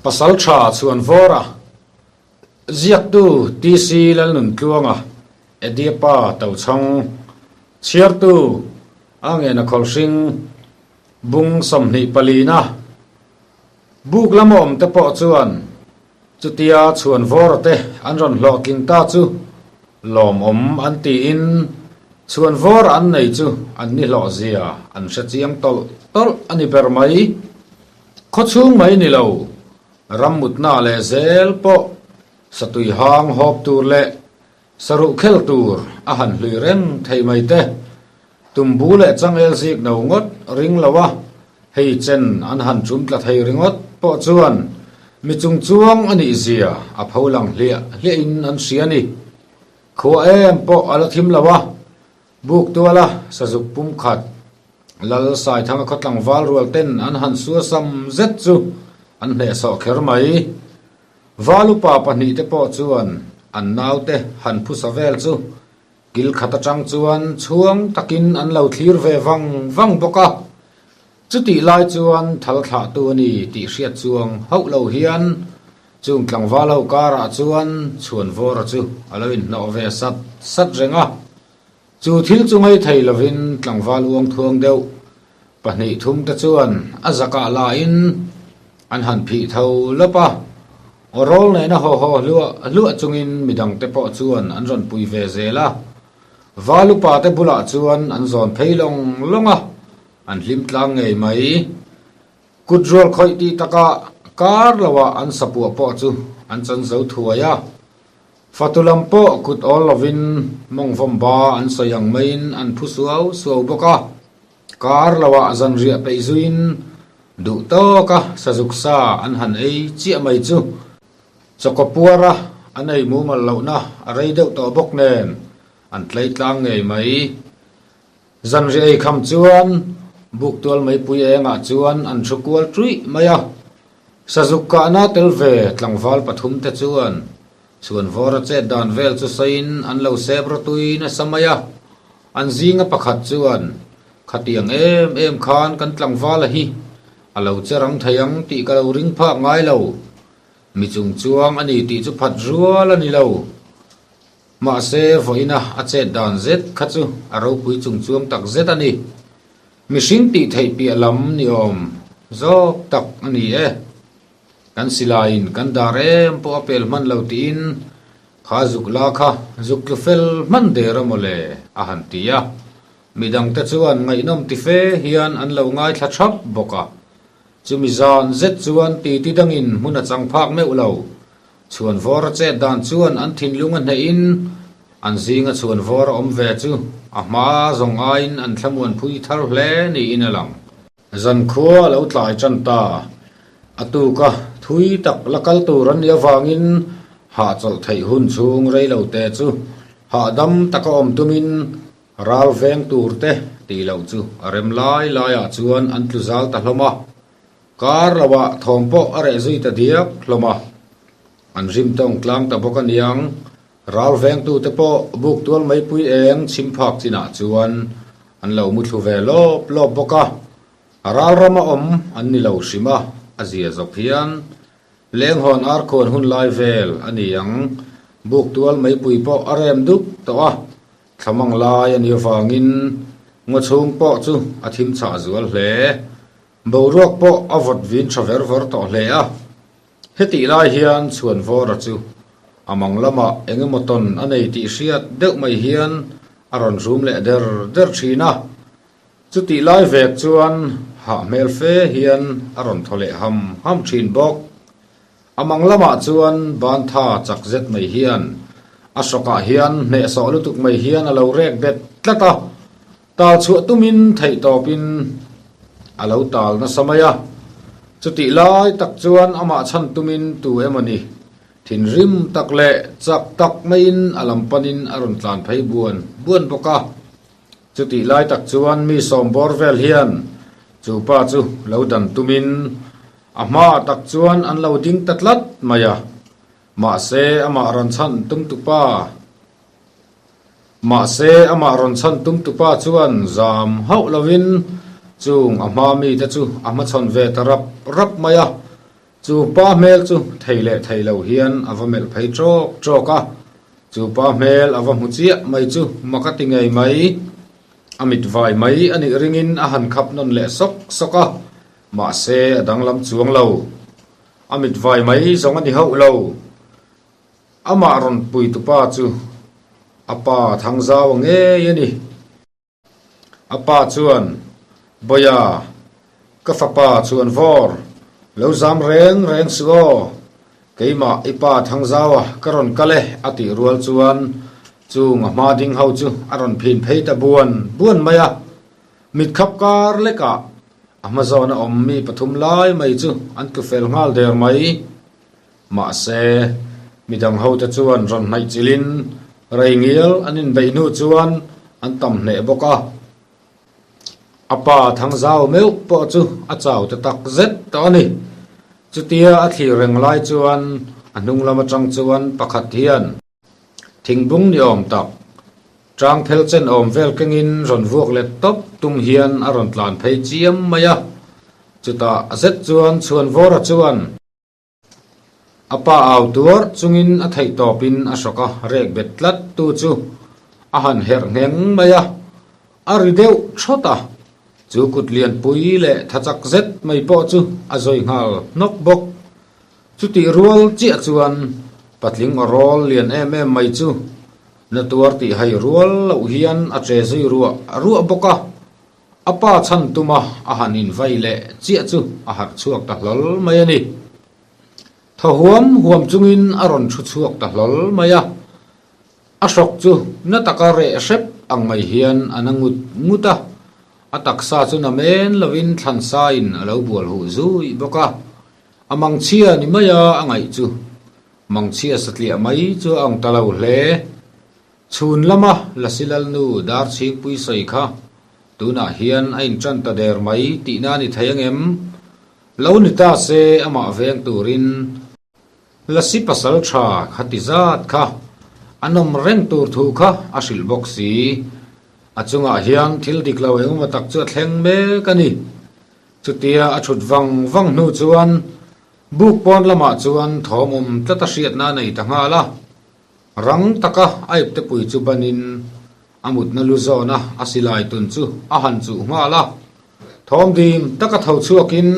Pasaltha Chhuanvawra, Ziaktu TC Lalnuntluanga, Ediapa Tochhang, Chhiartu A Ngena Khawlhring, Bung 24 na Buk lama awm te pawh chuan chutia Chhuanvawra te an rawn hlawhtling ta chu lawmawm an tiin Chhuanvawra an nei chu an ni hlawh zia an hre chiang tawlh tawlh a ni ber mai. Khawchhung mai ni lo, rammutna leh zel pawh satui hang hawp tur leh saruh khel tur a han hlui reng thei mai te. Tumbu leh changel zik no ngawt ring lo a, hei chen an han tum tla thei ringawt pawh chuan mi chung chuang a nih zia a pho lang hliah hliah in an hria ni. Khua em pawh a la thim lo a, buk tuala sazuk pum khat Lal Saithanga khaw tlangval rual ten an han suasam zet chu an hnehsawh kher mai. Val upa pahnihte pawh chuan an naute han phusa vel chu Kil khat atang chuan chhuang takin an lo thlir ve vang vang bawk a, chutih lai chuan thal thlahtu a ni tih hriat chuang hauh lo hian chung tlangval ho karah chuan Chhuanvawra chu a lo inhnawh ve sat sat reng a. Chu thil chu ngaithei lovin tlangval uangthuang deuh pahnih thum te chuan a zakah lain an han phih tho lawp a, aw rawl nena haw haw hluah hluah chungin midang te pawh chuan an rawn pui ve zel a. Val upa te bulah chuan an zawn phei lawng lawng a, an hlim tlang ngei mai. Kut rual khawih tih takah kar loah an sapuah pawh chu an chan zo thuai a. Fatu lam pawh kut awl lovin mawngvawm ba an sawi ang maiin an phu suau suau bawk a. Kar loah zanriah peih zuiin duh tawka sazuk sa an han ei chiah mai chu chawkaw puara an ei mumal lohna a rei deuh tawh bawk nen an tlei tlang ngei mai. Zanriah ei kham chuan buk tual meipui engah chuan an thu kual tuih mai a. Sazuk kahna tel ve tlangval pathum te chuan Chhuanvawra chet dan vel chu sawiin an lo sep rawtui nasa mai a. An zinga pakhat chuan, Khatiang em em khan kan tlangvala hi a lo che rang thei ang tih ka lo ring phak ngai lo. Mi chung chuang a ni tih chu phat rual a ni lo. Mahse, vawiina a chet dan zet kha chu a ropui chung chuang tak zet a ni. Mihring tih theih piah lam ni awm zawk tak a ni e. Kan silaiin kan dar em pawh a pel hman lo tiin kha zuk la kha zuk tlu fel hman der a mawle a han ti a. Midangte chuan ngaihnawm ti fe hian an lo ngaithla thap bawk a. Chumi zan zet chuan titi dangin hmun a chang phak meuh lo. Chhuanvawr a chet dan chuan an thinlung a hnehin an zinga chhuanvawr a awm ve chu a hma zawng aiin an thlamuan phui thar hle niin a lang. Zankhua a lo tlai tan ta. A tuka thui tak la kal tur an nih avangin hahchawlh theih hun chhung rei lo te chu hahdam taka awm tumin ral veng tur te tih loh chu a rem lai laiah chuan an tlu zal ta hlawm a. Kar loah thawm pawh a reh zui ta diak hlawm a. An rim tawng tlang ta bawk aniang. Ral vengtute pawh buk tual meipui eng chhim phak chinah chuan an lo mu thlu ve lawp lawp bawk a. Ral rama awm an ni lo hrim a, a zia zawk hian Lenghawn arkhuan hun lai vel a ni ang. Buk tual meipui pawh a rem duk tawh a, thlamang lai a nih avangin ngaw chhung pawh chu a thim chhah zual hle. Boruak pawh a vawt vin tha ver vawr tawh hle a. Hetih lai hian Chhuanvawra chu a mang lamah eng emaw tawn a nei tih hriat deuh mai hian a rawn rum leh der der thin a. Chutih lai vek chuan hah hmel fe hian a rawn thaw leh ham ham thin bawk. A mang lamah chuan ban tha chak zet mai hian a hrawkah hian hnehsawh lutuk mai hian a lo rek bet tlat a. Tal chhuah tumin theih tawpin a lo tal nasa mai a, chutih lai tak chuan amah chhan tumin tu emaw ni thinrim tak leh chak tak maiin a lam panin a rawn tlan phei buan buan bawk a. Chutih lai tak chuan mi sawm bawr vel hian chu pa chu lo dan tumin a hmaah tak chuan an lo ding ta tlat mai a, mahse amah rawn chhan tum tupa Mahse, amah rawn chhan tum tupa chuan zam hauh lovin chung a hma mite chu a hmachhawn ve ta rap rap mai a. Chu pa hmel chu thei leh thei lo hian a va melh phei ṭawk ṭawk a, chu pa hmel a va hmu chiah mai chu mak a ti ngei mai. A mit vai mai a nih ringin a han khap nawn leh sawk sawk a, mahse a danglam chuang lo. A mit vai mai zawng a ni hauh lo. Amah rawn puitupa chu a pa Thangzau a ngei a ni. A pa chuan, Bawia, ka fapa chuan vawr, lo zam reng reng suh aw, keimah i pa Thangzaua ka rawn kal e a tih rual chuan chung a hma ding ho chu a rawn phin phei ta buan buan mai a. Mitkhap kar lekah a hma zawna awm mi pathum lai mai chu an tlu fel nghal der mai. Mahse, midang hote chuan rawn hnaih chilhin rei ngial an inbeih hnu chuan an tam hneh bawk a. A pa Thangzau meuh pawh chu a chau ta tak zet tawh a ni. Chutia a thlir reng lai chuan a hnung lam atang chuan pakhat hian thingbung ni awm tak, tang phel chen awm vel kengin rawn vuak let tawp tum hian a rawn tlan phei chiam mai a. Chutah zet chuan Chhuanvawra chuan. A pa au tuar chungin a theih tawpin a hrawk a, rek bet tlat tu chu a han herh ngheng mai a, a ri deuh thawt a, chu kut lianpui leh tha chak zet mai pawh chu a zawi nghal hnawk bawk. Chutih rual chiah chuan patling aw rawl lian em em mai chu na tuar tih hai rual loh hian a che zui ruah ruah bawk a, A pa chhan tuma a han invai leh chiah chu a harh chhuak ta hlawl mai a ni. Thaw huam huam chungin a rawn thu chhuak ta hlawl mai a. A hrawk chu na taka reh hrep ang mai hian a na ngut ngut a. A taksa chu na men lovin thlan sain a lo bual huh zui bawk a. A mangchhia ni maia a ngaih chu mangchhia satliah mai chu a ang ta lo hle. Chhun lama Lasi Lalnu Darchhingpui sawi kha tunah hian a inṭan ta der mai tihna a ni thei angem? Lo ni ta se amah veng turin Lasi pasal ṭha kha ti zat kha a nawm reng tur thu kha a hrilh bawk si. A chungah hian thil dik lo engemaw tak chu a thleng mek a ni. Chutia a ṭhut vang vang hnu chuan buk pawn lamah chuan thawm awm tlat a hriatna a nei ta nghal a. Rang taka a iptepui chu banin a mutna lu zawna a silai tun chu a han chuh nghal a, thawm dim taka tho chhuakin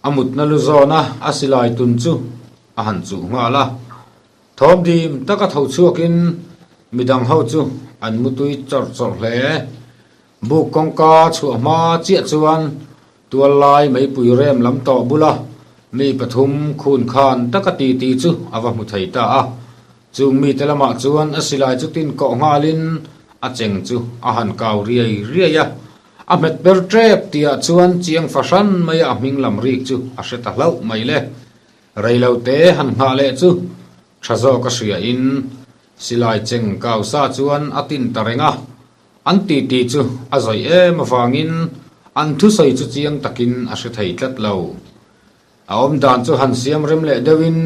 a mutna lu zawna a silai tun chu a han chuh nghal a, thawm dim taka tho chhuakin midang ho chu an mutui chawrh chawrh hle. Buk kawngka chhuah hma chiah chuan Tual lai meipui rem lam tawh bula mi pathum khun khan taka ti ti chu a va hmu thei ta a. Chung mite lamah chuan a silai chu tin kawh nghalin a cheng chu a han kau riai riai a. A hmet ber tep tihah chuan chiang fahran maia a hming lam rik chu a hre ta hlauh mai le. Reilote han nghah leh chu tha zawk a hriain silai cheng kau sa chuan a tin ta reng a. An titi chu a zawih em avangin an thusawi chu chiang takin a hre thei tlat lo. A awmdan chu han siam rem leh deuhin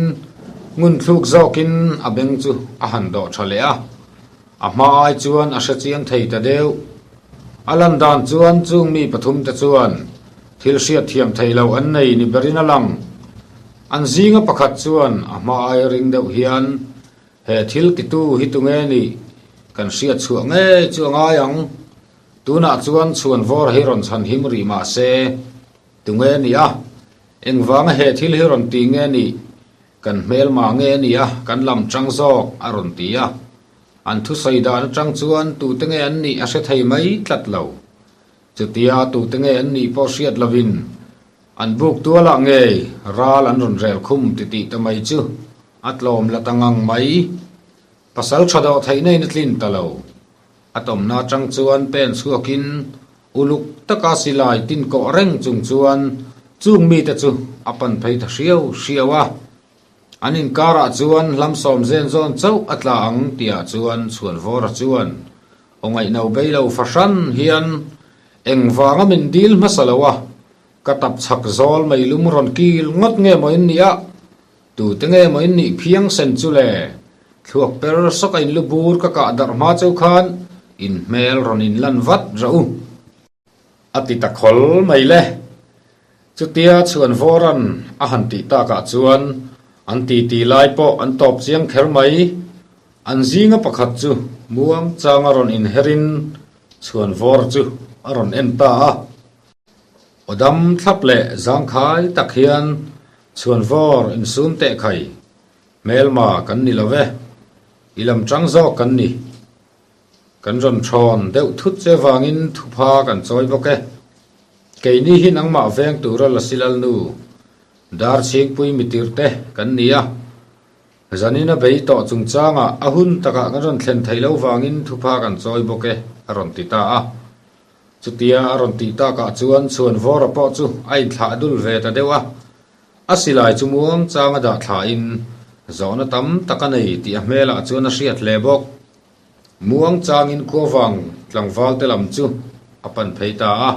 ngun thluk zawkin a beng chu a han dawh tha leh a, a hma ai chuan a hre chiang thei ta deuh. A lan dan chuan chung mi pathumte chuan thil hriat thiam thei lo an nei ni berin a lang. An zinga pakhat chuan a hma ai ring deuh hian He thil titu hi tunge nih kan hriat chhuah ngei chu a ngai ang. Tunah chuan chhuan vawr hi rawn chhan him rih mah se, tunge nih a? Engvanga he thil hi rawn ti nge nih? Kan hmelma nge nih a kan lam chang zawk a rawn ti a. An thusawi dan atang chuan tute nge an nih a hre thei mai tlat lo. Chutia tute nge an nih pawh hriat lovin An buk tualah ngei ral an rawn rel khum titih ta mai chu a tlawm la ta ngang mai. Pasal tha dawh theihna in a tlin ta lo. A tawmna atang chuan pen chhuakin uluk taka silai tin kawh reng chung chuan chung mite chu a pan phei ta hriau hriau a. An inkarah chuan hlam sawm zen zawn chauh a tla ang tihah chuan Chhuanvawra chuan aw ngaihno bei lo fahran hian Engvanga min dil hmasa lo a, ka tap chhak zawl mai lum rawn kil ngawt nge maw in nih a? Tute nge maw in nih phiang sen chu le? Thluak per sawk a in lu bur ka kah darh hma cheu khan in hmel rawn in lan vat rah u. A ti ta khawl mai le. Chutia Chhuanvawra'n a han tih takah chuan an titi lai pawh an tawp chiang kher mai. An zinga pakhat chu muang changa rawn inherin Chhuanvawr chu a rawn en ta a. Aw dam thlap leh zangkhai tak hian Chhuanvawr insum teh khai, hmelma kan ni lo ve, i lam tang zawk kan ni. Kan rawn thawn deuh thut che vangin thupha kan chawi bawk e. Keini hi nangmah veng tura Lasilalnu, Darchhingpui mitirte kan ni a. Zanin a bei tawh chungchangah a hun takah kan rawn thlen theih loh vangin thupha kan chawi bawk e, a rawn ti ta a. Chutia a rawn tih takah chuan Chhuanvawra pawh chu a inthlah dul ve ta deuh a. A silai chu muang changa dah thlain zawhna tam tak a nei tih a hmelah chuan a hriat hle bawk. Muang changin khuavang tlangval te lam chu a pan phei ta a.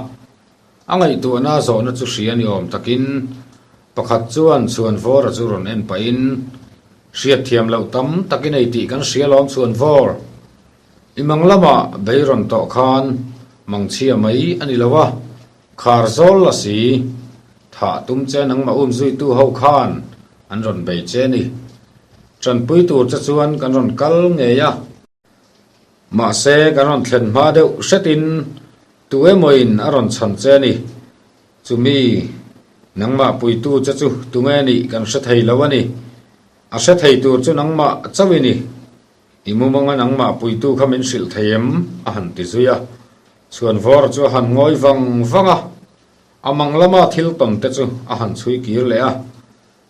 A ngaihtuahna zawhna chu hria ni awm takin pakhat chuan Chhuanvawra chu rawn en pahin, Hriatthiam loh tam tak i nei tih kan hria lawm Chhuanvawr. I mang lamah bei rawn tawh khan mangchhia mai a ni lo a, khar zawl la si. Thah tum che nangmah um zuitu ho khan an rawn bei che ni. Tanpui tur che chuan kan rawn kal ngei a. Mahse kan rawn thlen hma deuh hretin tu emawin a rawn chhan che ni. Chumi nangmah puitu che chu tunge nih kan hre thei lo a ni. A hre thei tur chu nangmah chauh i ni. I mumanga nangmah puitu kha min hrilh thei em? a han ti zui a. Chhuanvawr chu a han ngawi vang vang a. A mang lama thil tawn te chu a han chhui kir leh a,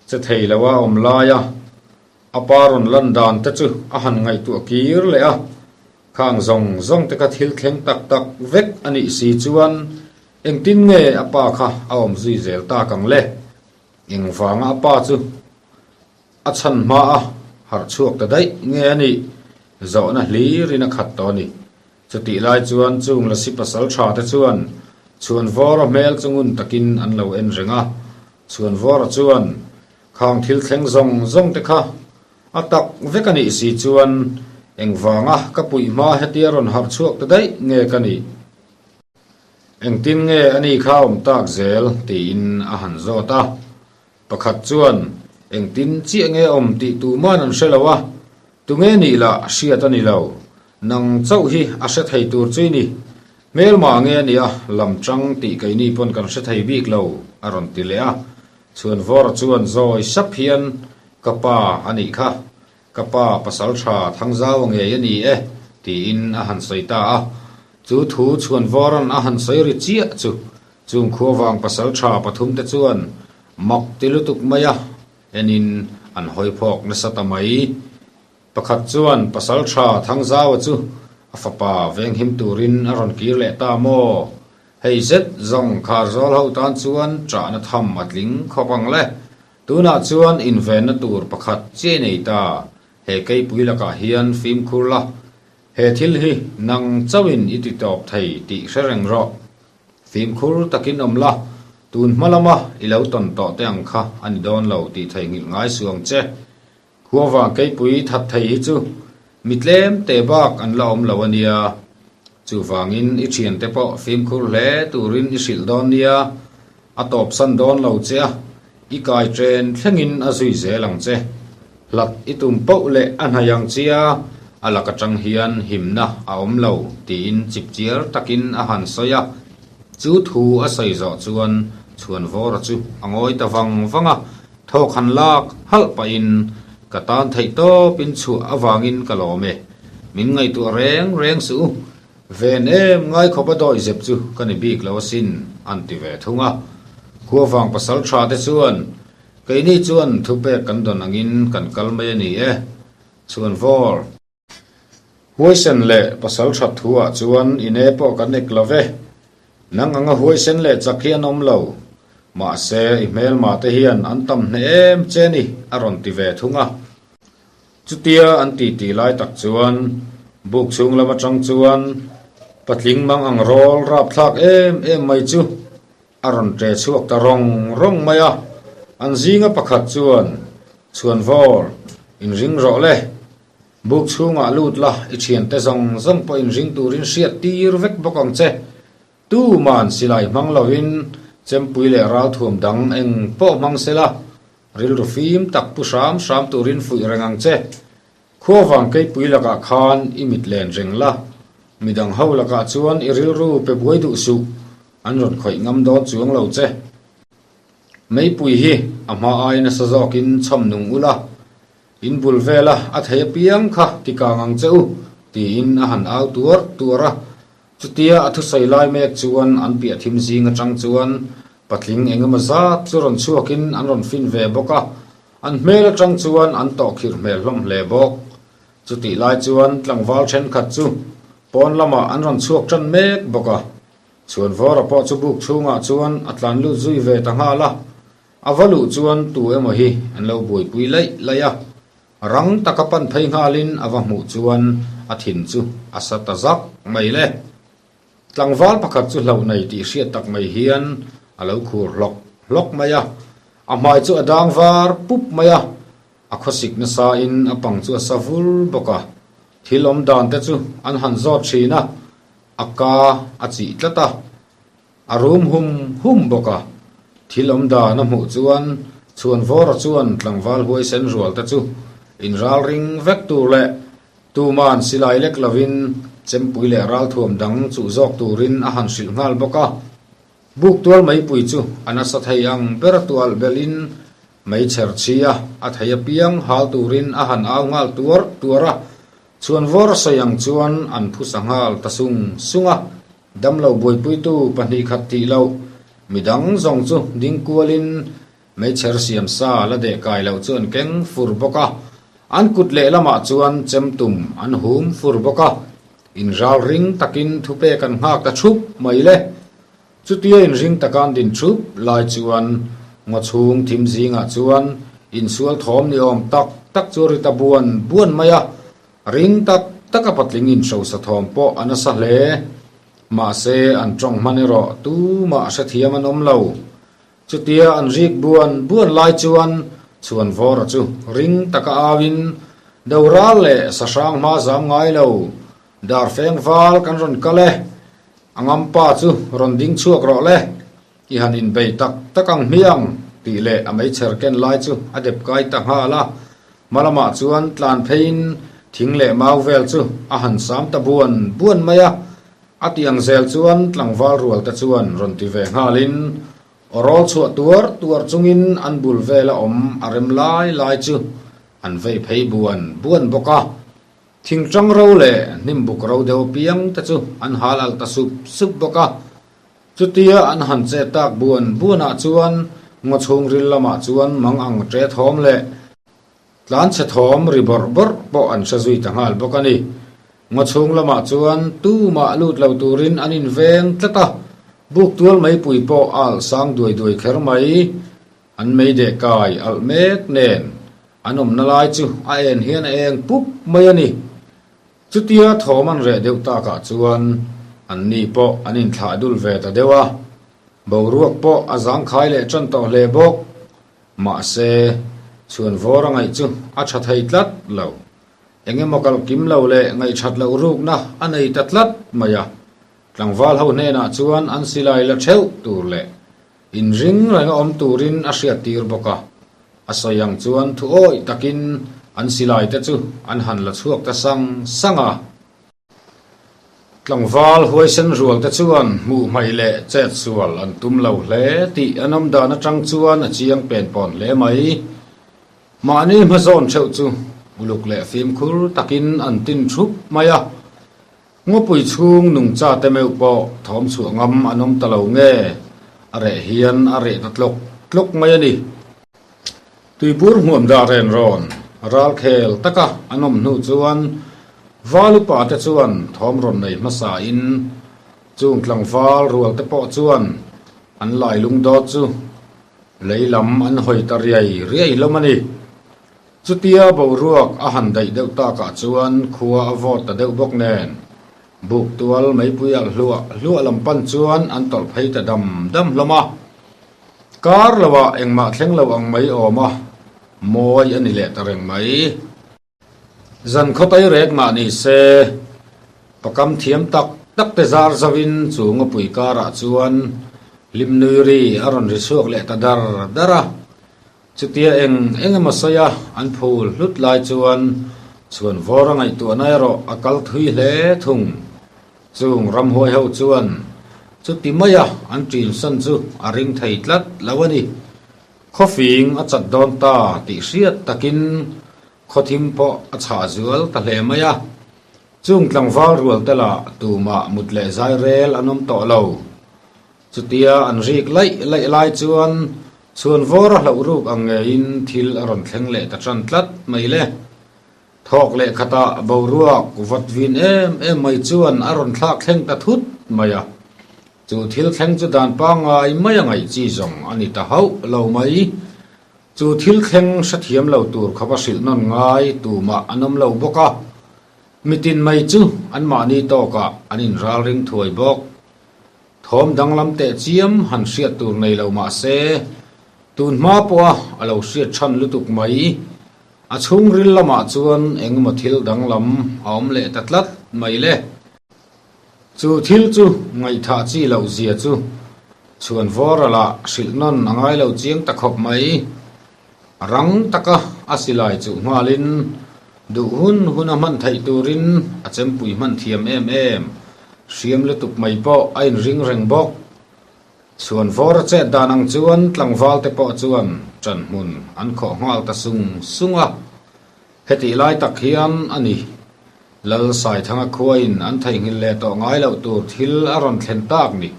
che thei lo a awm lai a, a pa rawn lan dan te chu a han ngaihtuah kir leh a, khang zawng zawng te kha thil thleng tak tak vek a nih si chuan engtin nge a pa kha a awm zui zel tak ang le? Engvanga a pa chu A chhan hma a harh chhuak ta daih nge a nih? Zawhna hlirin a khat tawh a ni. Chutih lai chuan chung lasi pasal tha te chuan Chhuanvawra hmel chu ngun takin an lo en reng a. Chhuanvawra chuan khang thil thleng zawng zawng te kha a tak vek a nih si chuan engvanga ka puih hma hetia rawn harh chhuak ta daih nge ka nih? Engtin nge a ni kha awm tak zel? tiin a han zawt a. Pakhat chuan, Engtin chiah nge awm tih tuman an hre lo a, tunge nih lah hriat a ni lo. Nang chauh hi a hre thei tur chu i ni. Hmelma nge a nia, lam chang tih keini pawn kan hre thei bik lo, a rawn ti leh a. Chhuanvawra chuan zawi sap hian, Ka pa a nih kha. Ka pa pasal tha Thangzau a ngei a ni e, tiin a han sawi ta a. Chu thu Chhuanvawra'n a han sawi ri chiah chu Chung khuavang pasal tha pathumte chuan mak ti lutuk mai a, enin an hawi phawk nasa ta mai. Pakhat chuan pasal tha Thangzaua chu a fapa venghim turin a rawn kir leh ta maw? Hei zet zawng Kharzawl ho tan chuan ṭahna tham a tling khawp ang le. Tunah chuan invenna tur pakhat chiai nei ta, he keipui lakah hian fimkhur la, he thil hi nang chauhin i ti tawp thei tih hre reng rawh. Fimkhur takin awm la, tun hma lama i lo tawn tawh te ang kha a ni dawn lo tih theihnghilh ngai suh ang che. Khuavang keipui that thei hi chu mi tlem te bak an la awm lo a nia. Chuvangin i thiante pawh fimkhur hle turin i hrilh dawn nia, a tawpsan dawn lo che a, i kai chen thlengin a zui zel ang che. Hlat i tum poh leh a hnaih ang chia, a lak atang hian himna a awm lo tiin chipchiar takin a han sawi a. Chu thu a sawi zawh chuan Chhuanvawra chu a ngawi ta vang vang a, thawk han lak halh pahin, Ka tan theih tawpin chhuah avangin ka lawm e, min ngaihtuah reng reng suh u, ven em ngai khawpa dawi zep chu ka ni bik lo asin, an ti ve thung a. Khuavang pasal tha te chuan Keini chuan thupek kan dawn angin kan kal mai a ni e. Chhuanvawr. Huaisen leh pasal that thu ah chuan i ne pawh kan ek lo ve. Nang anga huaisen leh chak hi an awm lo. Mahse i hmelma te hian an tam hneh em che ni a rawn ti ve thung a. Chutia an ti ti lai tak chuan buk chhung lam atang chuan patling mang ang rawl rapthlak em em mai chu A rawn ṭe chhuak ta rawng rawng mai a, an zinga pakhat chuan, Chhuanvawr, inring rawh le. Buk chhungah lut la, i ṭhiante zawng zawng pawh inring turin hriat tir vek bawk ang che. Tuman silai hmang lovin. Chempui leh ralthuam dang eng pawh hmang sela, rilru fim tak pu hram hram turin fuih reng ang che. Khua vang keipui lakah khan i mit len reng la, midang ho lakah chuan i rilru pe buai duh suh, an rawn khawih ngam dawn chuang lo che. Meipui hi a hma ai nasa zawkin chhawm nung ula, in bul vela a thei apiang kha ti kang ang che u, tiin a han au tuar tuar a. Chutia a thusawi lai mek chuan an piah thim zing atang chuan patling eng emaw zat chu rawn chhuakin an rawn fin ve bawk a, an hmel atang chuan an tawhkhirh hmel hlawm hle bawk. Chutih lai chuan tlangval thenkhat chu pawn lamah an rawn chhuak tan mek bawk a, Chhuanvawra pawh chu buk chhungah chuan a tlan lut zui ve ta nghal a, a va luh chuan tu emaw hi an lo buaipui laih laih a, rang taka pan phei nghalin a va hmuh chuan a thin chu a sa ta zak mai le. Tlangval pakhat chu hlauh nei tih hriat tak mai hian a lo khur hlawk hlawk mai a, a hmai chu a dang var pup mai a, A khawsik nasain a pang chu a sa vur bawk a, thil awm dan te chu an han zawt thin a, a ka a chih tlat a, a rum hum hum bawk a. Thil awm dan a hmuh chuan Chhuanvawra chuan tlangval huaisen rual te chu inral ring vek tur leh tuman silai lek lovin chempui leh ralthuam dang chuh zawk turin a han hrilh nghal bawk a. Buk tual meipui chu a nasa thei ang ber a tualh belhin mei chher chhi a, a thei apiang hal turin a han au nghal tuar tuar a, chhuanvawr sawi ang chuan an phusa nghal ta sung sung a, damlo buaipuitu pahnihkhat tih loh midang zawng chu ding kualin meichher siam sa la deh kai loh chu an keng fur bawk a, an kut lehlamah chuan chemtum an hum fur bawk a. Inral ring takin thupek an nghak ta thup mai le. Chutia inring taka an din thup lai chuan ngaw chhung thim zingah chuan insual thawm ni awm tak tak chu a ri ta buan buan mai a, ring tak taka patling inhrosa thawm pawh a nasa hle. Mahse an tawng hman erawh tumah hrethiam an awm lo. Chutia an rik buan buan lai chuan Chhuanvawra chu ring taka auin, Doral leh Sahrang hma zam ngai lo, Darfeng val kan rawn kal e, a ngampa chu rawn ding chhuak rawh le, i han inbei tak tak ang hmiang, tih leh a meichher ken lai chu a dep kai ta nghal a. Hma lamah chuan tlan pheiin thing leh mau vel chu a han sam ta buan buan mai a. A ti ang zel chuan tlangval rual te chuan rawn ti ve nghalin aw rawl chhuah tuar tuar chungin an bul vela awm a rem lai lai chu an vei phei buan buan bawk a. Thingtang ro leh hnimbuk ro deuh apiang te chu an hal alh ta sup sup bawk a. Chutia an han che tak buan buanah chuan ngaw chhungril lamah chuan mang ang ṭe thawm leh Tlanchhe thawm ri bawrh bawrh pawh an hre zui ta nghal bawk a ni. Ngaw chhung lamah chuan tumah lut lo turin an inveng tlat a, buk tual meipui pawh a alh sang duai duai kher mai. An mei deh kai alh mek nen an awmna lai chu a en hian a eng pup mai a ni. Chutia thawm an reh deuh takah chuan anni pawh an inthlah dul ve ta deuh a, boruak pawh a zangkhai leh tan tawh hle bawk. Mahse, chhuanvawr a ngaih chu a tha thei tlat lo. Eng emaw kalh kim lo leh ngaihthat loh rukna a nei ta tlat mai a. Tlangval ho hnenah chuan an silai la theuh tur leh inring renga awm turin a hriattir bawk a. A sawi ang chuan thu awih takin an silai te chu an han la chhuak ta sang sang a. Tlangval huaisen rual te chuan hmuh hmaih leh chet sual an tum lo hle tih an awm dan atang chuan a chiang pen pawn hle mai. Mahni hmazawn theuh chu uluk leh fimkhur takin an tin thup mai a. Ngawpui chhung nungcha te meuh pawh thawm chhuah ngam an awm ta lo nge a reh hian a reh ta tlawk tlawk mai a ni. Tuibur hmuam dah ren rawn ralkhel taka an awm hnu chuan Val upa te chuan thawm rawn nei hmasa in chung tlangval rual te pawh chuan an lai lung dawt chu lei lam an hawi ta riai riai hlawm a ni. Chutia boruak a han daih deuh takah chuan khua a vawt ta deuh bawk nen buk tual meipui alh hluah hluah lam pan chuan an tawlh phei ta dam dam hlawm a. Kar loah engmah thleng lo ang mai awm a, mawi a ni leh ta reng mai. Zan khawtai rek mah ni se, pakam thiam tak tak te zar zauhin chu ngawpui karah chuan. Hlimnui ri a rawn ri chhuak leh ta dar dar a. Chutia eng eng emaw sawi a an phul hlut lai chuan chhuan vawr a ngaihtuahna erawh a kal thui hle thung. Chung ramhuai ho chuan chuti maia an ṭinsan chu a ring thei tlat lo a ni. Khawfing a chat dawn ta tih hriat takin khawthim pawh a chhah zual ta hle mai a. Chung tlangval rual te lah tumah mut leh zai rel an awm tawh lo. Chutia an rik laih laih lai chuan chhuan vawr a hlauh ruk ang ngeiin thil a rawn thleng leh ta tan tlat mai le. Thawk leh khatah boruak vawt vin em em mai chuan a rawn thlak thleng ta thut mai a. Chu thil thleng chu dan pangngai mai a ngaih chi zawng a ni ta hauh lo mai. Chu thil thleng hrethiam lo tur kha va hrilh nawn ngai tumah an awm lo bawk a, mitin mai chu anmahni tawkah an inralring thuai bawk. Thawm danglam teh chiam han hriat tur nei lo mah se, tun hma pawha a lo hriat chhan lutuk mai. A chhungril lamah chuan engemaw thil danglam a awm leh ta tlat mai le. Chu thil chu ngaihthah chi loh zia chu chhuan vawra lah hrilh nawn a ngai lo chiang ta khawp mai. Rang taka a silai chuh nghalin duh hun hun a hman theih turin a chempui hman thiam em em, hriam lutuk mai pawh a inring reng bawk. Chhuan vawra chet dan ang chuan tlangval te pawh chuan ṭan hmun an khawh nghal ta sung sung a. Hetih lai tak hian a ni. Lal Saithanga khuain an theihnghilh leh tawh ngai loh tur thil a rawn thlen tak ni.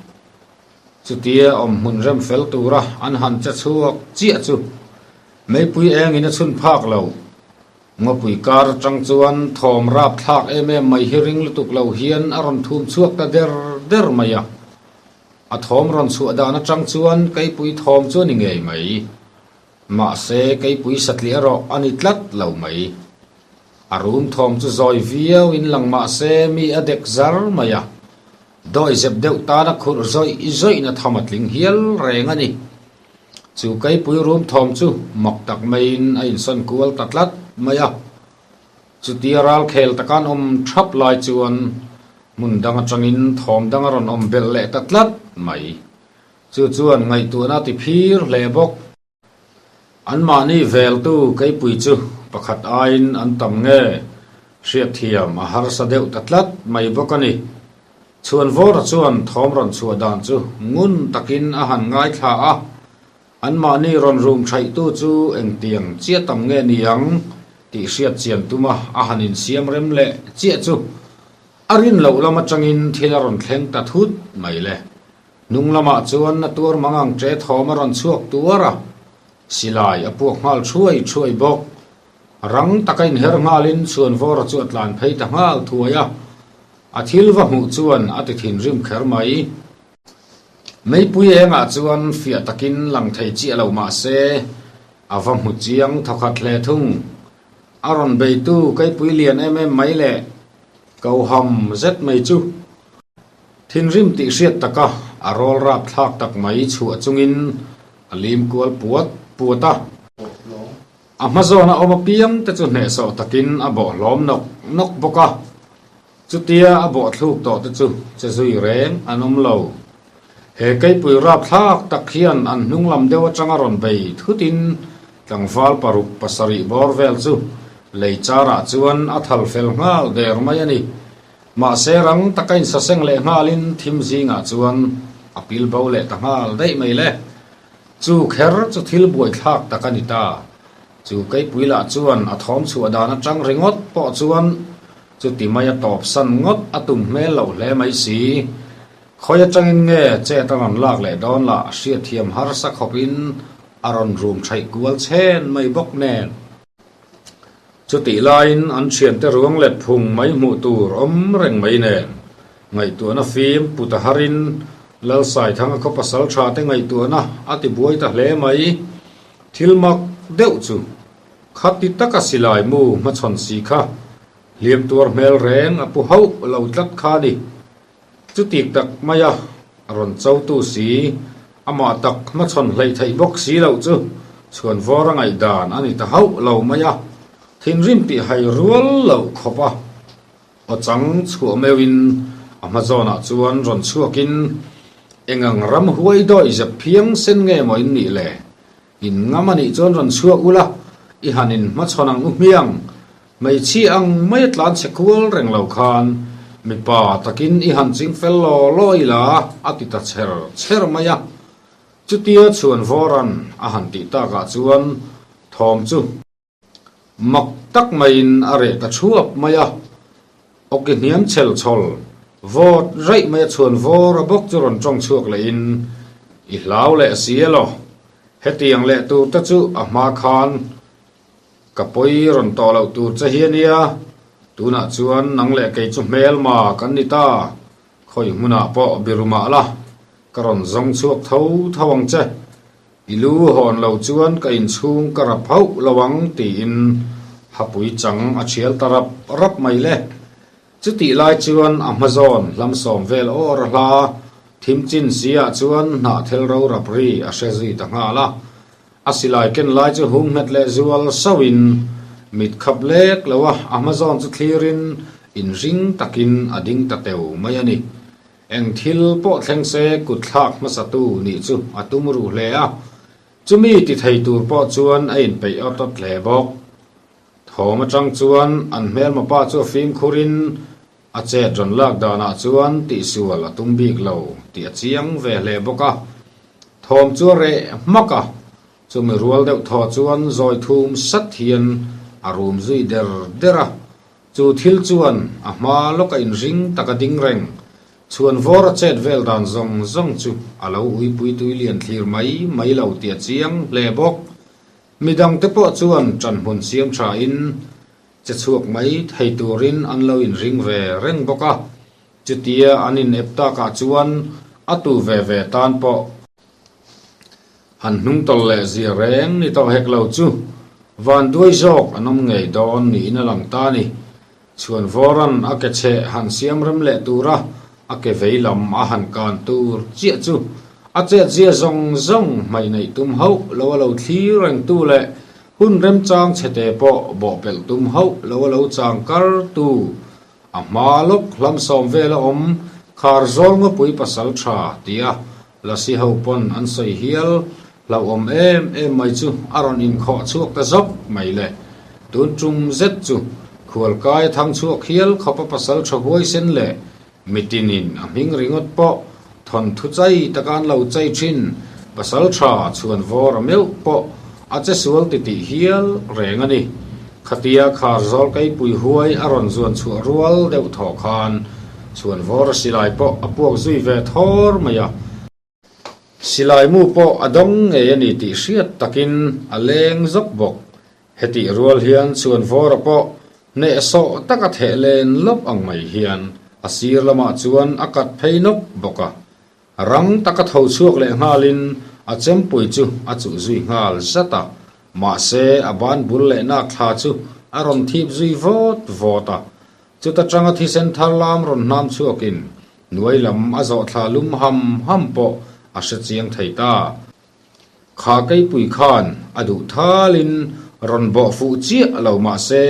Chutia awm hmun rem fel tura an han che chhuak chiah chu meipui engin a chhun phak lo. Ngawpui kar atang chuan thawm rap thlak em em mai hi ring lutuk lo hian a rawn thum chhuak ta der der mai a. A thawm rawn chhuah dan atang chuan keipui thawm chu a ni ngei mai. Mahse keipui satliah erawh a ni tlat lo mai. A rum thawm chu zawi viau in lang mahse mi a dek zar mai a, dawi zep deuh tana khurh zawih zawihna tham a tling hial reng a ni. Chu keipui rum thawm chu mak tak maiin a insawn kual ta tlat mai a. Chutia ralkhel taka an awm thap lai chuan hmun dang atangin thawm dang a rawn awm belh leh ta tlat mai. Chu chuan ngaihtuahna a ti phir hle bawk. Anmahni veltu keipui chu pakhat aiin an tam nge hriatthiam a harsa deuh ta tlat mai bawk a ni. Chhuanvawra chuan thawm rawn chhuah dan chu ngun takin a han ngaithla a, anmahni rawn rum thaihtu chu engtiang chiah tam nge ni ang tih hriat chian tuma a han insiam rem leh chiah chu a rin loh lam atangin thil a rawn thleng ta thut mai le. Hnung lamah chuan na tuar mang ang ṭe thawm a rawn chhuak tuar a, silai a puak nghal thuai thuai bawk. Rang taka inher nghalin Chhuanvawra chu a tlan phei ta nghal thuai a, a thil va hmuh chuan a ti thinrim kher mai. Meipui engah chuan fiah takin lang thei chiah lo mah se, a va hmu chiang thawkhat hle thung. A rawn beitu keipui lian em em mai leh koham zet mai chu. Thinrim tih hriat taka a rawl rap thlak tak mai chhuah chungin a lim kual puat puat a. A hma zawna awm apiang te chu hnehsawh takin a bawh hlawm nawk nawk bawk a. Chutia a bawh thluk tawh te chu che zui reng an awm lo. He keipui rap thlak tak hian an hnung lam deuh atanga rawn bei thutin tlangval paruk pasarih bawr vel chu lei charah chuan a thal fel nghal der mai a ni. Mahse rang taka insaseng leh nghalin thim zingah chuan a pil bo leh ta nghal daih mai le. Chu kher chu thil buaithlak tak a ni ta. Chu keipui lah chuan a thawm chhuah dan atang ringawt pawh chuan chuti mai a tawp san ngawt a tum hmel loh hle mai si. Khawi atangin nge chet a rawn lak leh dawn lah hriatthiam harsa khawpin a rawn rum thaih kual chhen mai bawk nen. Chutih laiin an thiante ruang let phung mai hmuh tur awm reng mai nen, ngaihtuahna fim put a harin Lalsaithanga khaw pasal tha te ngaihtuahna a ti buai ta hle mai. Thil mak deuh chu khati taka silai mu hmachhawn si kha hliam tuar hmel reng a pu hauh lo tlat kha a ni. Chutik tak maia rawn chotu si, amah tak hmachhawn hleih theih bawk si loh chu chhuanvawr a ngaihdan a ni ta hauh lo mai a, thinrim tih hai rual loh khawp a aw chang chhuah meuhin a hma zawnah chuan rawn chhuakin. Engang ram huai dawi zep phiang sen nge maw in nih le? In ngam a nih chuan rawn chhuak ula, i han in hmachhawn ang u hmiang. Hmeichhia ang mai a tlan chhe kual reng lo khan mipa takin i han ching fel law law ila a ti ta chher chher mai a. Chutia Chhuanvawra'n a han tih takah chuan thawm chu. Mak tak maiin a reh ta thuap mai a, awki hniam chhel chhawl vawt raih mai a chhuan vawr a bawk chu rawn tawng chhuak lehin, I hlau leh si elaw? Hetiang leh tur te chu a hma khan ka pawi rawn tawh loh tur che hi a nia, tunah chuan nang leh kei chu hmelma kan ni ta, khawi hmunah pawh biru mah la, ka rawn zawng chhuak tho tho ang che. I lu hawn lo chuan ka inchhung ka rap hauh lo ang tiin hapui chang a thial ta rap rap mai le. Chutih lai chuan a hma zawn hlam sawm vel awr a hla thim chin si ah chuan hnah thel ro rap ri a hre zui ta nghal a. A silai ken lai chu hum nghet leh zual sauh in mit khap lek lo a, a hma zawn chu thlir in inring takin a ding ta teu mai a ni. Eng thil pawh thleng se kut thlak hmasatu nih chu a tum ruh hle a, chumi ti thei tur pawh chuan a inpeih awt awt hle bawk. Thawm atang chuan an hmelma pa chu a fimkhurin a chet rawn lak danah chuan tihsual a tum bik lo tih a chiang ve hle bawk a. Thawm chu a reh hmak a, chumi rual deuh thaw chuan zawi thum sat hian a rum zui der der a, Chu thil chuan a hma lawka inring taka ding reng, chhuan vawr a chet vel dan zawng zawng chu a lo uipui tui lian thlir mai mai lo tih a chiang hle bawk. Midangte pawh chuan ṭanhmun siam ṭhain che chhuak mai thei turin an lo inring ve reng bawk a, chutia an inep takah chuan a tu ve ve tan pawh Han hnung tawlh leh zia reng ni tawh hek lo chu van duai zawk an awm ngei dawn niin a lang ta a ni. Chhuan Vawran a ke chheh han siam rem leh tura a ke vei lam a han kan tur chiah chu a chet zia zawng zawng hmaih neih tum hauh lo a lo thlir reng tu leh hun remchang chhete pawh bawhpelh tum hauh lo a lo chang kar tu A hma lawk hlam sawm vel a awm, khar zawl ngawpui pasal tha tia Lasi ho pawn an sawi hial, hlauhawm em em mai chu a rawn inkhawh chhuak ta zawk mai le. Tun tum zet chu khualkai a thang chhuak hial khawpa pasal tha huaisen leh mitinin a hming ringawt pawh thawnthu chai taka an lo chai thin pasal tha chhuan vawr a meuh pawh a che sual titih hial reng a ni. Khatia khar zawl keipui huai a rawn zuan chhuah rual deuh thawh khan chhuan vawr a silai pawh a puak zui ve thawr mai a. Silai mu pawh a dawng ngei a ni tih hriat takin a leng zawk bawk. Hetih rual hian chhuan vawra pawh hnehsawh taka theh len lawp ang mai hian a sir lamah chuan a kat phei nawk bawk a. Rang taka tho chhuak leh nghalin a chempui chu a chuh zui nghal zat a, mahse a ban bul leh nak thla chu a rawn thip zui vawt vawt a. Chuta tanga thisen thar lam rawn hnam chhuakin hnuai lam a zawh thla lum ham ham pawh a hre chiang thei ta. Kha keipui khan a duh thalin rawn bawh fuh chiah lo mah se,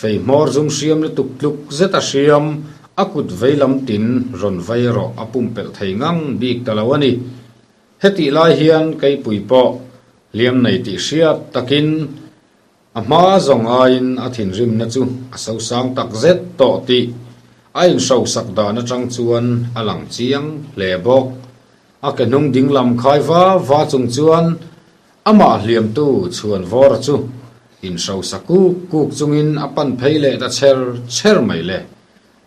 fei hmawr zum hriam lutuk tluk zet a hriam, a kut vei lam tin rawn vai erawh a pumpelh thei ngang bik ta lo a ni. Hetih lai hian keipui pawh hliam nei tih hriat takin A hma zawng aiin a thinrimna chu a sosang tak zet tawh tih a inhrosak dan atang chuan a lang chiang hle bawk. A ke hnung ding lam khai va va chung chuan amah hliamtu chhuan vawra chu inhrosa kuk kuk chungin a pan phei leh ta chher chher mai le.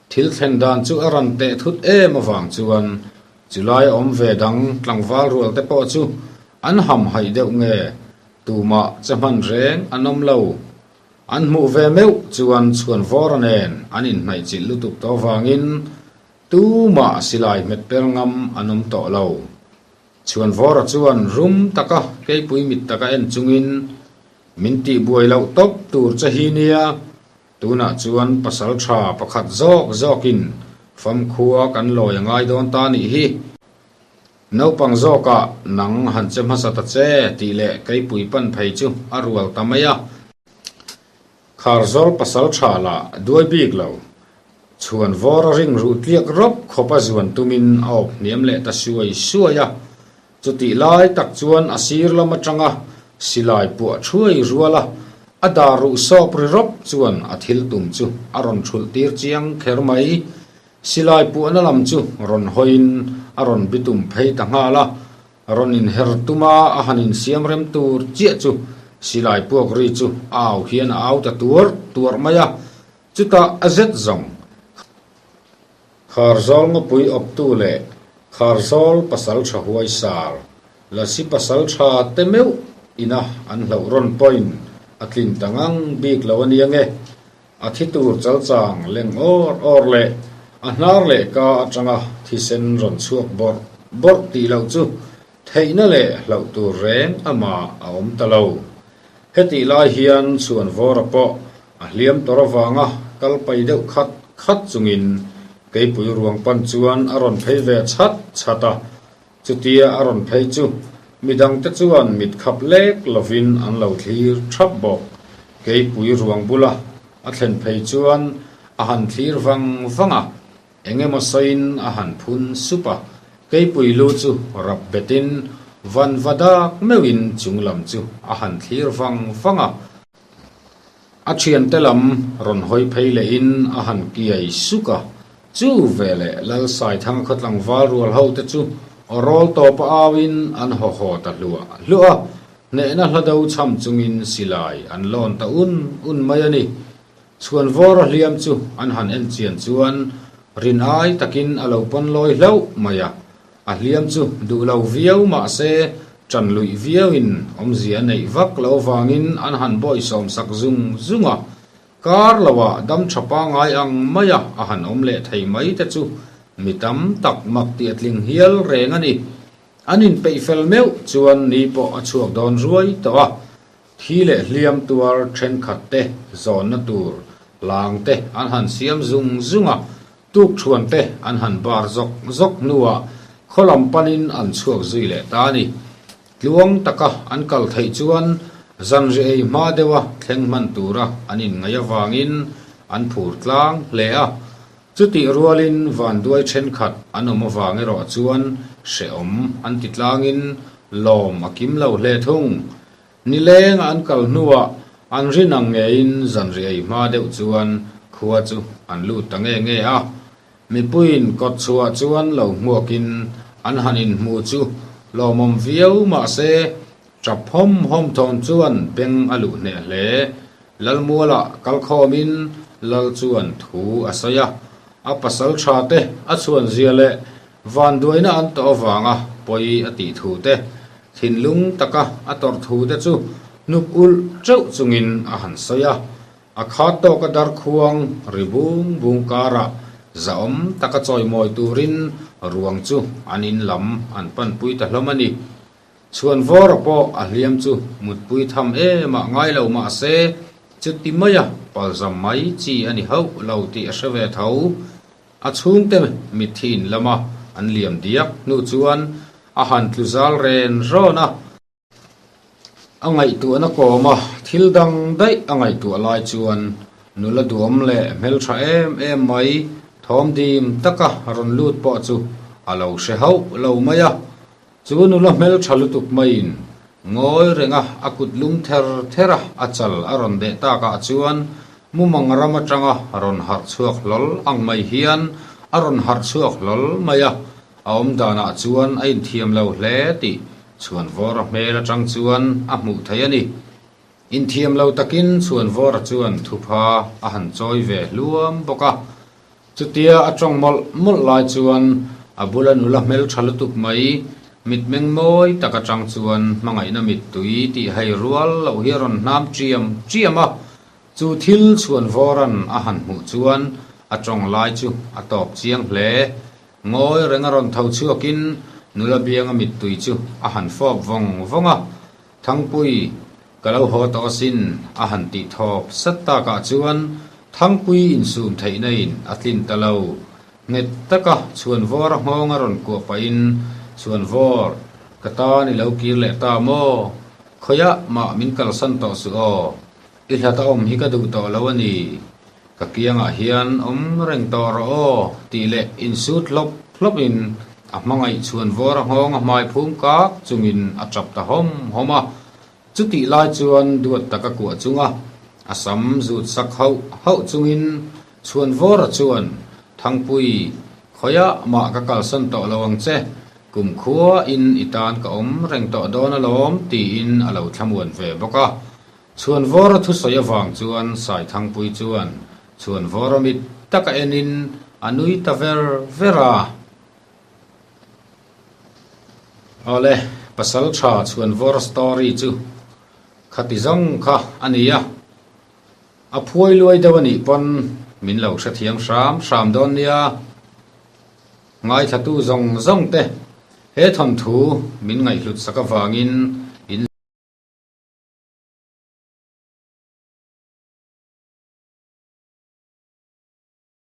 Thil thlen dan chu a ran teh thut em avang chuan chulai a awm ve dang tlangval rual te pawh chu an hamhaih deuh nge Tumah che hman reng an awm lo. An hmuh ve meuh chuan Chhuanvawra nen an inhnaih chilh lutuk tawh vangin tumah silai hmet per ngam an awm tawh lo. Chhuanvawra chuan rum taka keipui mit taka en chungin, Min tihbuai loh tawp tur che hi nia, tunah chuan pasal tha pakhat zawk zawkin famkhua kan lawi a ngai dawn ta nih hi. Naupang zawkah nang han che hmasa ta che tih leh keipui pan phei chu a rual ta mai a. Kharzawl pasal tha lah duai bik lo. Chhuan vawr a ring ruh tliak rawp khawp a zuan tumin a awp hniam leh ta suai suai a. Chutih lai tak chuan a sir lam atanga silai puah thuai rual a, a dar ruh sawp ri rawp chuan a thil tum chu a rawn thulh tir chiang kher mai. Silai puahna lam chu rawn hawiin a rawn bitum phei ta nghal a, rawn inher tuma a han insiam rem tur chiah chu silai puak ri chu a au hian a au ta tuarh tuarh mai a, chutah a zet zawng. Kharzawl ngawpui awptu leh Kharzawl pasal tha huaisar, Lasi pasal tha te meuh ina an hlauh rawn pawhin a tlin ta ngang bik lo a nia nge. A thi tur chalchang leng awr awr leh a hnar leh ka atanga thisen rawn chhuak bawrh bawrh tih loh chu theihna leh hlauh tur reng amah a awm ta lo. Hetih lai hian Chhuanvawra pawh a hliam tawr avanga kal pai deuh khat khat chungin keipui ruang pan chuan a rawn phei ve chhat chhat a, Chutia a rawn phei chu midangte chuan mit khap lek lovin an lo thlir thap bawk. Keipui ruang bula a thlen phei chuan a han thlir vang vang a, eng emaw sawiin a han phun sup a, keipui lu chu rap betin van va dak meuhin chung lam chu a han thlir vang vang a. A thiante lam rawn hawi phei lehin a han kiai suk a, chu veleh Lalsaithanga khaw tlangval rual ho te chu aw rawl tawpa auin an haw haw ta hluah hluah a, hnehna hla do cham chungin silai an lawn ta un un mai a ni. Chhuanvawra hliam chu an han en chian chuan rin ai takin a lo pawn lawi hlauh mai a, A hliam chu duh lo viau mah se ṭan luih viauin awmzia a neih vak lo vangin an han bawisawm sak zung zung a, kar loah dam ṭha pangngai ang maia a han awm leh thei mai te chu mi tam tak mak tih a tling hial reng a ni. An inpeih fel meuh chuan ni pawh a chhuak dawn ruai tawh a, Thi leh hliam tuar thenkhat te zawnna tur lang te an han siam zung zung a, tukthuan te an han bar zawk zawk hnuah khaw lam panin an chhuak zui leh ta a ni. Tluang taka an kal theih chuan zanri ei hma deuha thleng hman tura an inngaih avangin an phur tlang hle a. Chutih rualin vanduai thenkhat an awm avang erawh chuan hrehawm an ti tlangin lawm a kim lo hle thung. Nileng an kal hnuah an rin ang ngeiin zanri ei hma deuh chuan khua chu an lut ta nge nge a. Mipuiin kawt chhuah chuan lo hmuakin an han inhmu chu lawmawm viau mah se tap hawm hawm thawn chuan beng a luh hneh hle. Lalmualah kalkhawmin Lal chuan thu a sawi a, a pasal tha te a chhuan zia leh Vanduaina an tawh avanga pawi a tih thu te, thinlung taka a tawrh thu te chu hnuk ulh teuh chungin a han sawi a. A khat tawka darkhuang ri bung bung karah zahawm taka chawimawi turin ruang chu an in lam an panpui ta hlawm a ni. Chhuanvawra pawh a hliam chu mutpui tham em ah ngai lo mah se, chuti maia palzam mai chi a ni hauh lo tih a hre ve tho. A chhungte mitthi in lama an liam diak hnu chuan a han tlu zal ren rawn a. A ngaihtuahna kawm a, thil dang daih a ngaihtuah lai chuan nula duam leh hmeltha em em mai thawm dim taka rawn lut pawh chu a lo hre hauh lo mai a. Chu nula hmeltha lutuk maiin ngawi renga a kut lum ther ther a a chal a rawn deh takah chuan mumang ram atanga rawn harh chhuak hlawl ang mai hian a rawn harh chhuak hlawl mai a, a awm danah chuan a inthiam lo hle tih Chhuanvawra hmel atang chuan a hmuh theih a ni. Inthiam lo takin Chhuanvawra chuan thupha a han chawi ve hluam bawk a. Chutia a tawng mawlh mawlh lai chuan a bula nula hmeltha lutuk mai, mitmeng mawi tak atang chuan hmangaihna mittui tih hei rual loh hi a rawn hnam chiam chiam a. Chu thil chhuan vawran a han hmuh chuan a tawng lai chu a tawp chiang hle. Ngawi reng a rawn tho chhuakin nula bianga mittui chu a han fawp vawng vawng a. Thangpui, ka lo haw tawh asin, a han tih thawp sat takah chuan Thangpui insum theihna in a tlin ta lo. Nghet taka Chhuanvawra nghawng a rawn kuah pahin, Chhuanvawr, ka tan i lo kir leh ta maw? Khawiah mah min kalsan tawh suh aw, i hlat a awm hi ka duh tawh lo a ni. Ka kiangah hian awm reng tawh rawh aw tih leh insut hlawp hlawpin a hmangaih chhuan vawr a nghawng a hmai phum kak chungin a tap ta hawm hawm a. Chutih lai chuan duat taka kuah chunga a sam zut sak hauh hauh chungin chhuan vawra chuan, Thangpui, khawiah mah ka kalsan tawh lo ang che, kumkhua in i tan ka awm reng tawh dawn alawm tiin a lo thlamuan ve bawk a. Chhuanvawra thusawi avang chuan Saithangpui chuan Chhuanvawra mit taka enin a nui ta ver ver a. Awle, pasal tha Chhuanvawra story chu khati zawng kha a ni a, a phuai luai deuh a nih pawn min lo hrethiam hram hram dawn nia. Ngaithlatu zawng zawng te he thawnthu min ngaihhlut sak avangin.